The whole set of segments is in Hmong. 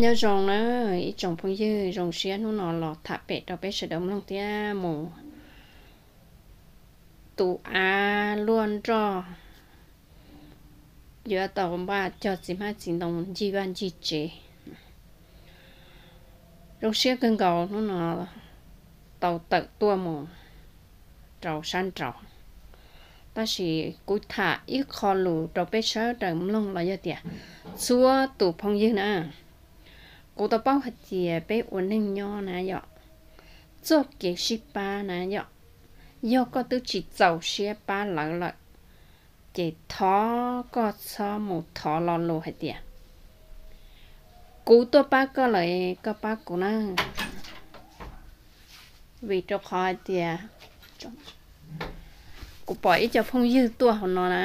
Nyob zoo na ib tsoom phooj ywg, zoo siab hnub no los tham pem rau peb sawv daws mloog thiab mus. Tus av luaj nroj yuav tau npaj cog txiv hmab txiv ntoo ncig vaj ncig tsev. Zoo siab kawg nkaus hnub no tau tawm tuaj mus rau sab nraud. Tab sis kuv tham ib qho lus rau peb sawv daws mloog los yog tias txhua tus phooj ywg na, kuv tau paub hais tias peb ua neej nyob na yom, txoj kev sib pab na yom, yog koj twb tsis txaus siab pab lawv lawm, ces thov koj txhob mus thov lo lus hais tias kuv tuaj pab koj lawm koj pab kuv na. Vim rau qhov hais tias kuv pom ib co phooj ywg tuaj hauv no na,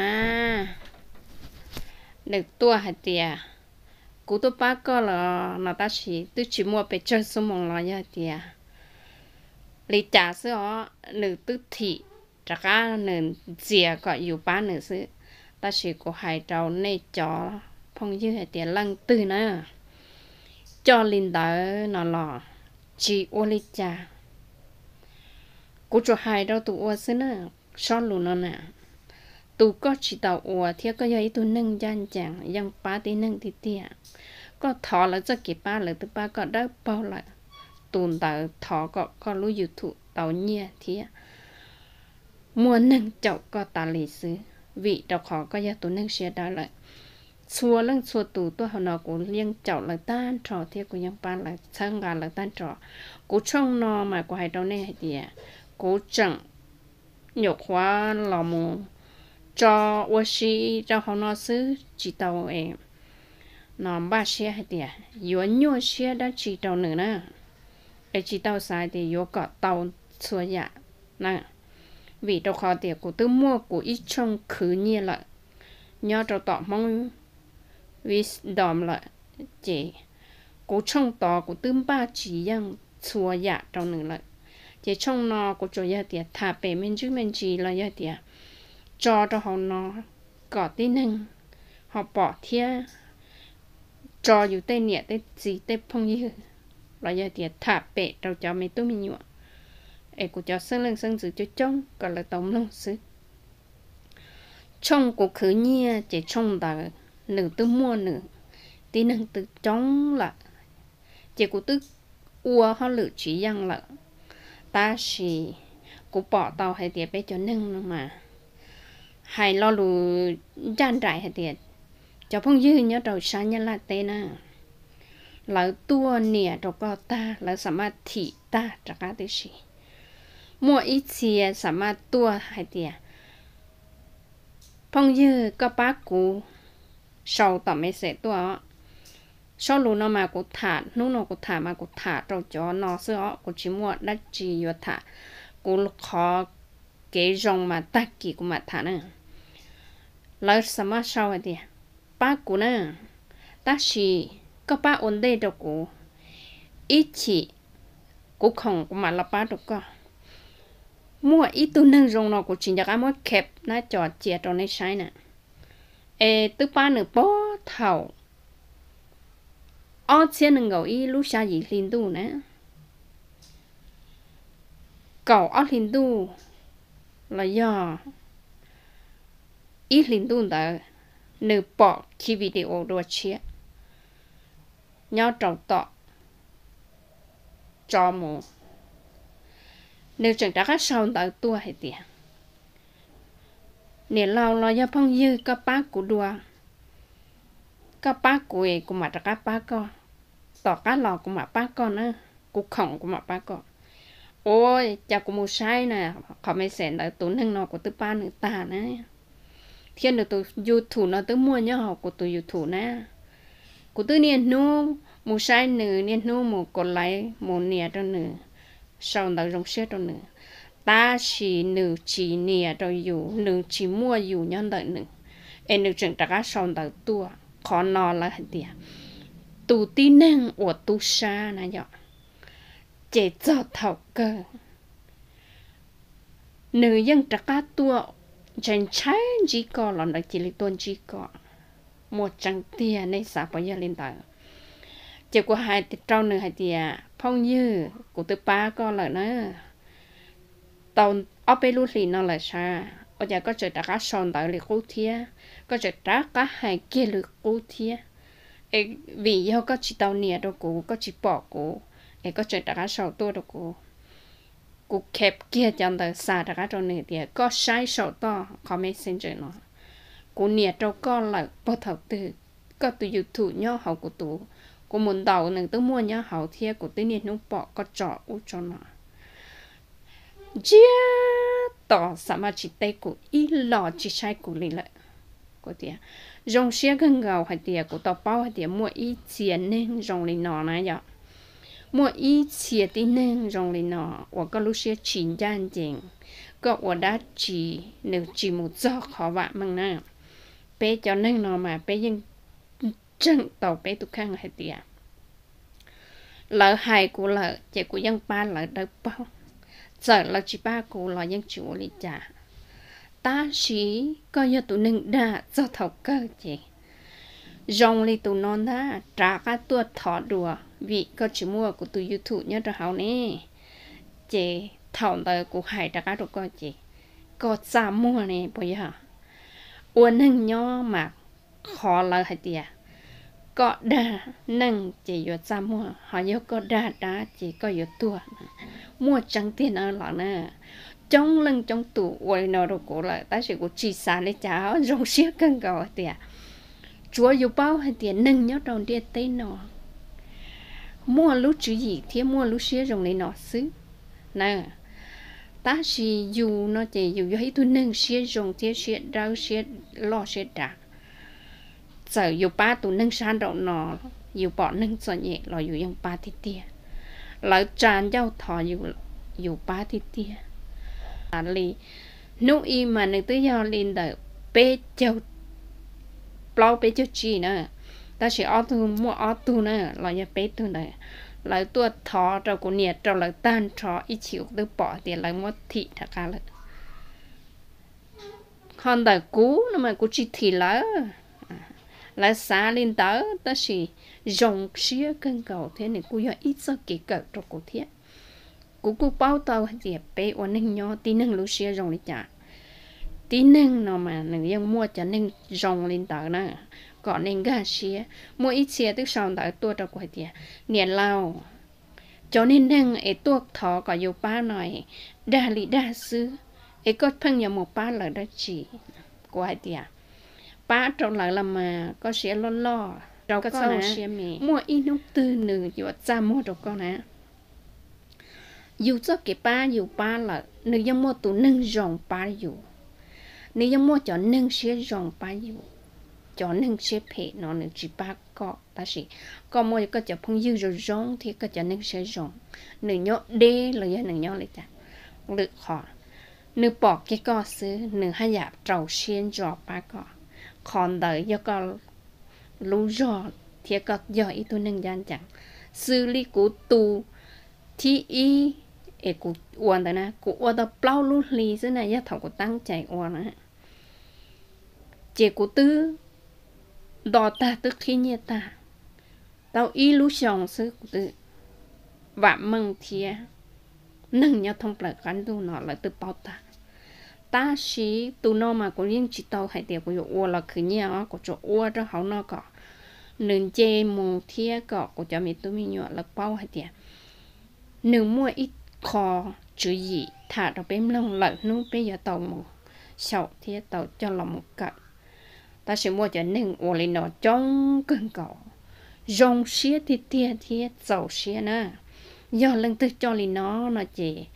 nws tuaj hais tias kuv tuaj pab koj lawm no tab sis twb tsis muaj pes tsawg xuab moos los yog tias li cas xwb os, nws twb thim rov qab nws ntxias kom yus pab nws xwb. Tab sis kuv hais rau nej cov phooj ywg hais tias leej twg na coj li ntawd no los tsis ua li cas. Kuv tsuas hais rau tus ua xwb na, sob lus no na, tus koj tsis tau ua thiab koj yog ib tug neeg ncaj ncees yeej pab tib neeg tiag tiag, koj thov lawv txoj kev pab lawv twb pab koj dawb paug lawm, tus ntawd thov kom koj lub YouTube tau nyiaj thiab muaj neeg caum koj tas li xwb, vim rau qhov koj yog tus neeg siab dawb lawm. Txhua leej txhua tus tuaj hauv no kuv yeej caum lawv tag nrho thiab kuv yeej pab lawv txhawb nqa lawv tag nrho. Kuv tshooj no mas kuv hais rau nej hais tias kuv tseem nyuam qhuav los mus tso ua si rau hauv no xwb tsis tau no npaj siab hais tias yuav nyuaj siab dab tsi rau nws na, es tsis tau xav tias yuav kom tau txhua yam na, vim rau qhov tias kuv twb muaj kuv ib tshooj khwv nyiaj lawm nyob rau tom Hmoob Wisdom lawm, ces kuv tshooj tod kuv twb npaj tsis yeej txhua yam rau nws lawm. Ces tshooj no kuv tsuas yog tias tham pem me ntsis me ntsis los yog tias tso rau hauv no kom tib neeg ho pom thiab tso yus tej niam tej txiv tej phooj ywg los yog tias tham pem rau cov me tub me nyuam es kuv cov xeeb leej xeeb ntxwv coob coob kom lawv tau mloog xwb. Tshooj kuv khwv nyiaj ces tshooj ntawd nws twb muaj nws tib neeg twb coob lawm, ces kuv twb ua hauj lwm tsis yeej lawm. Tab sis kuv pom tau hais tias peb cov neeg no mas hais lo lus ncaj nraim hais tias cov phooj ywg nyob rau sab Nyab Laj teb na, lawv tuaj nias rau koj tag lawv xam maj thim tag rov qab tib si. Muaj ib txhia xam maj tuaj hais tias phooj ywg koj pab kuv sau tom message tuaj os. Sob lus no mas kuv tham hnub no kuv tham mas kuv tham rau cov no xwb os, kuv tsis muaj dab tsi yuav tham. Kuv qhov kev zoo mas tag kis kuv mam tham na. Lawv xam maj sau hais tias pab kuv na, tab sis koj pab ua ntej rau kuv ib chim, kuv khoom kuv mam los pab rau koj. Muaj ib tug neeg zoo no kuv tsis nco qab muab khep nab co cia rau nej saib na, es twb pab nws puag thaum ob txhiab nees nkaum ib lub xya yim hli ntuj na, kaum ob hli ntuj los yog ib hli ntuj ntawd, nws pom khi video dua tshiab nyob rau tom tso mus, nws tseem rov qab sau ntawv tuaj hais tias niam laus los yog phooj ywg koj pab kuv dua, koj pab kuv es kuv mam rov qab pab koj, tom qab los kuv mam pab koj na, kuv khoom kuv mam pab koj. Ua cas kuv mus saib na, qhov message ntawd tus neeg no kuv twb pab nws tag na, thiab nws tus YouTube no twb muaj nyob hauv kuv tus YouTube na. Kuv twb niaj hnub mus saib nws, niaj hnub mus kos laiv mus nias rau nws, sau ntawv zoo siab rau nws, tab sis nws tsis nias rau yus, nws tsis muaj yus nyob ntawm nws, es nws tseem rov qab sau ntawv tuaj. Qhov no lawv hais tias tus tib neeg uas tub sab na yom, ces txog thaum kawg nws yeej rov qab tuaj ntshai ntshai ntsib koj los nws cia li tuaj ntsib koj. Muaj tseeb tiag, nej xav puas yog li ntawd? Ces kuv hais rau nws hais tias, phooj ywg, kuv twb pab koj lawm na, tau ob peb lub hlis no lawm sav, ua cas koj tseem rov qab sau ntawv li qub thiab, koj tseem rov qab hais kiag li qub thiab? Es vim yog koj tsis tau nias rau kuv, koj tsis pom kuv, es koj tseem rov qab sau tuaj rau kuv. Kuv khep kiag cov ntawd xa rov qab rau nws tias, koj saib saum toj qhov Messenger no, kuv nias rau koj lawm puag thaum twg koj tus YouTube nyob hauv kuv tus, kuv mus ntaus nws twb muaj nyob hauv thiab, kuv twb niaj hnub pom koj tso ub tso no. Ntsiag to, xav mas tsis teb kuv ib los tsis saib kuv li lawm. Kuv tias, zoo siab kawg nkaus hais tias kuv tau paub hais tias muaj ib txhia neeg zoo li no na yom. Muaj ib txhia tib neeg zoo li no uas koj lub siab tsis ncaj ncees, koj ua dab tsi nws tsis mus txog qhov vam meej na. Peb cov neeg no mas peb yeej ntseeg tau peb tus kheej hais tias lawv hais kuv lawm ces kuv yeej pab lawv dawb paug, txawm lawv tsis pab kuv los yeej tsis ua li cas. Tab sis koj yog tus neeg dag txog thaum kawg ces zoo li tus no ntag, rov qab tuaj thov dua, vim koj tsis muaj kuv tus YouTube nyob rau hauv ne. Ces thaum ntawd kuv hais rov qab rau koj ces koj txaj muag ne puas yog? Ua neeg nyob mas qhov lawv hais tias koj dag neeg ces yuav txaj muag, ho yog koj dag dab ces koj yuav tuag. Muaj tseeb tiag na los na. Coob leej coob tus ua li no rau kuv lawm tab sis kuv tsis xav li cas, zoo siab kawg nkaus hais tias tsuav yus paub hais tias neeg nyob rau ntiaj teb no muaj lub tswv yim thiab muaj lub siab zoo li no xwb na. Tab sis yus no ces yus yog ib tug neeg siab zoo thiab siab dawb siab loj siab dav. Txawm yus pab tus neeg sab nraum no, yus pom neeg txom nyem los yus yeej pab tiag tiag. Lawv tsa ncauj thov yus, yus pab tiag tiag. Li hnub i mas nws twb yog li ntawm peb caug plaub peb caug tsib na, tab sis ob tug muaj ob tug na los yog peb tug ntawd, lawv tuaj thov rau kuv nias rau lawv tag nrho ib chim kuv twb pom tias lawv muab thim rov qab lawm. Ho ntawm kuv no mas kuv tsis thim lawv. Lawv xav li ntawd tab sis zoo siab kawg nkaus thiab nws kuj yog ib txoj kev kawm rau kuv thiab. Kuv kuj paub tau hais tias peb ua neeg nyob tib neeg lub siab zoo li cas. Tib neeg no mas nws yeej muaj cov neeg zoo li ntawd na, kom nej nkag siab. Muaj ib txhia twb sau ntawv tuaj rau kuv hais tias, niam laus, cov niag neeg es tuaj thov kom yus pab no es dag li dag xwb, es koj pheej yuav mus pab lawv dab tsi? Kuv hais tias, pab rau lawv los mas koj siab loj loj rau koj txhob siab me. Muaj ib hnub twg nws yuav txaj muag rau koj na. Yus txoj kev pab yus pab lawm, nws yeej muaj tus neeg zoo pab yus. Nws yeej muaj cov neeg siab zoo pab yus. Cov neeg siab phem no nws tsis pab koj, tab sis koj muaj koj cov phooj ywg zoo zoo thiab koj cov neeg siab zoo, nws nyob deb los yog nws nyob li cas, lwm qhov, nws pom kiag koj xwb nws haj yam rau siab ntso pab koj. Qhov ntawd yog koj lub zog thiab koj yog ib tug neeg ncaj ncees. Xws li kuv tus thib ib es kuv ua ntawd na, kuv ua tau plaub lub hli xwb na, yog thaum kuv teeb cai ua na, ces kuv twb nto tag twb qhib nyiaj tag, tau ib lub xyoo xwb kuv twb vam meej thiab neeg nyob thoob plaws qab ntuj no lawv twb paub tag. Tab sis tus no mas kuv yeej tsis tau hais tias kuv yuav ua los khwv nyiaj os, kuv tsuas ua rau hauv no kom nws nce mus thiab kom kuv cov me tub me nyuam lawv paub hais tias nws muaj ib qho tswv yim tham rau peb mloog, lawm hnub peb yuav tau mus xyaum thiab tau coj los mus kawm. Tab sis muaj cov neeg ua li no coob kawg nkaus, zoo siab tiag tiag thiab txaus siab na. Yog leej twg coj li no no ces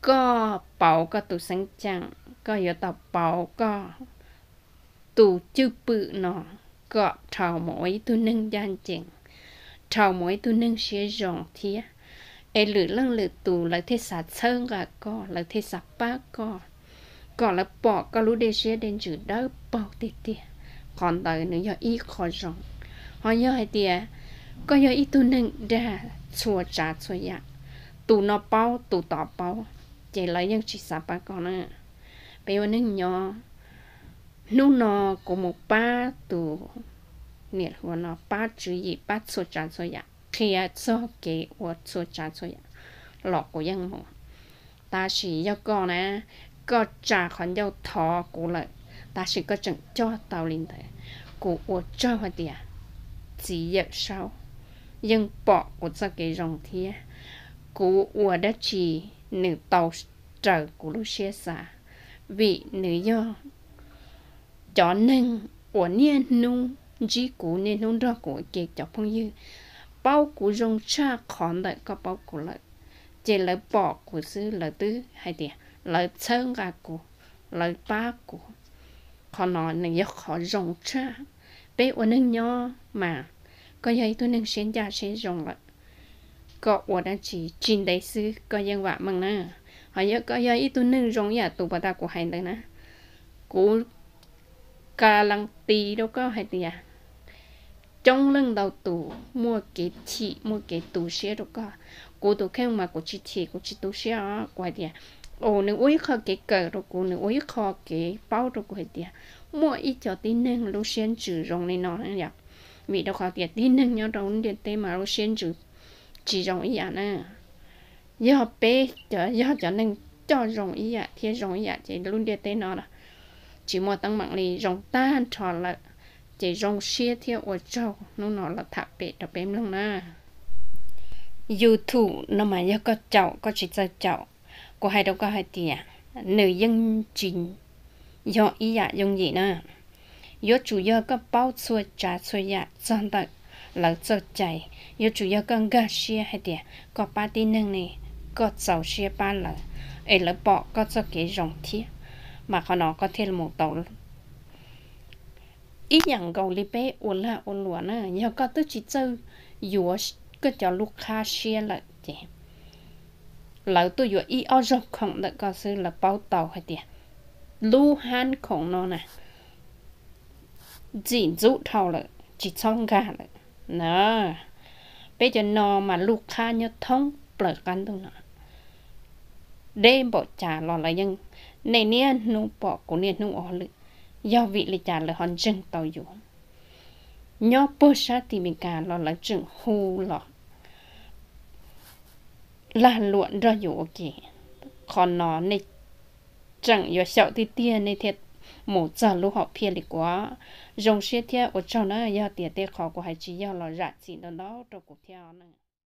koj pauv koj tus xeeb ceem, koj yuav tau pauv koj tus cwj pwm no kom dhau mus ua ib tug neeg ncaj ncees, dhau mus ua ib tug neeg siab zoo thiab. Es lwm leej lwm tus lawv thiaj xav txhawb nqa koj, lawv thiaj xav pab koj, kom lawv pom koj lub dej siab dej ntsws dawb paug tiag tiag. Qhov ntawd nws yog ib qho zoo. Ho yog hais tias koj yog ib tug neeg dag txhua tsav txhua yam, tus no paub tus tod paub, ces lawv yeej tsis xav pab koj na. Peb ua neeg nyob, hnub no kuv mus pab tus niam hluas no pab tswv yim pab txhua tsav txhua yam, qhia txog kev ua txhua tsav txhua yam los kuv yeej mus. Tab sis yog koj na, koj tsa qhov ncauj thov kuv lawm, tab sis koj tseem coj tau li ntawd. Kuv ua tsaug hais tias txiv Yawm Saub yeej pom kuv txoj kev zoo thiab. Kuv ua dab tsi nws tau raws kuv lub siab xav, vim nws yog cov neeg uas niaj hnub ntsib kuv, niaj hnub nrog kuv ua ke cov phooj ywg, paub kuv zoo tshaj qhov ntawm koj paub kuv lawm. Ces lawv pom kuv xwb lawv twb hais tias lawv txhawb nqa kuv, lawv pab kuv. Qhov no nws yog qhov zoo tshaj. Peb ua neeg nyob mas koj yog ib tug neeg siab ncaj siab zoo lawm, koj ua dab tsi tsis ntev xwb koj yeej vam meej na. Ho yog koj yog ib tug neeg zoo ib yam tus puas tas kuv hais ntawd na, kuv ka las tis rau koj hais tias coob leej ntau tus muaj kev chim muaj kev tu siab rau koj. Kuv tus kheej mas kuv tsis chim kuv tsis tu siab os. Kuv hais tias, u, nws ua ib qho kev kawm rau kuv, nws ua ib qho kev paub rau kuv hais tias muaj ib co tib neeg lub siab ntsws zoo li no yom. Vim rau qhov tias tib neeg nyob rau lub ntiaj teb mas lub siab ntsws tsis zoo ib yam na. Yog peb cov, yog cov neeg coj zoo ib yam thiab zoo ib yam ces lub ntiaj teb no tsis muaj teeb meem li, zoo tag nrho lawm. Ces zoo siab thiab ua tsaug hnub no los tham pem rau peb mloog na. YouTube no mas yog koj caum koj tsis txawj caum, kuv hais rau koj hais tias nws yeej tsis yog ib yam yooj yim na. Yuav tsum yog koj paub txhua tsav txhua yam txog ntawm lawv txoj cai, yuav tsum yog koj nkag siab hais tias koj pab tib neeg ne, koj txaus siab pab lawv, es lawv pom koj txoj kev zoo thiab, mas qhov no koj thiaj mus tau. Ib yam nkaus li peb ua lag ua luam na, yog koj twb tsis txawj yuav koj cov lub qhab siab lawm ces lawv tuaj yuav ib ob zaug khoom ntawm koj xwb lawv paub tau hais tias lub hab khoom no na ntxim ntxub dhau lawm tsis txhob nkag lawm na. Peb cov no mas lub qhab nyob thoob plaws qab ntuj no, deb npaum cas los lawv yeej, nej niaj hnub pom kuv niaj hnub ua hauj lwm, yog vim li cas lawv ho ntseeg tau yus? Nyob puag sab tim Meskas los lawv tseem hu los lag luam nrog yus ua ke. Qhov no nej tseem yuav xyaum tiag tiag nej thiaj mus txog lub hom phiaj li kuv. Zoo siab thiab ua tsaug na, yog tias tej qhov kuv hais tsis yog los zam txim ntau ntau rau kuv thiab.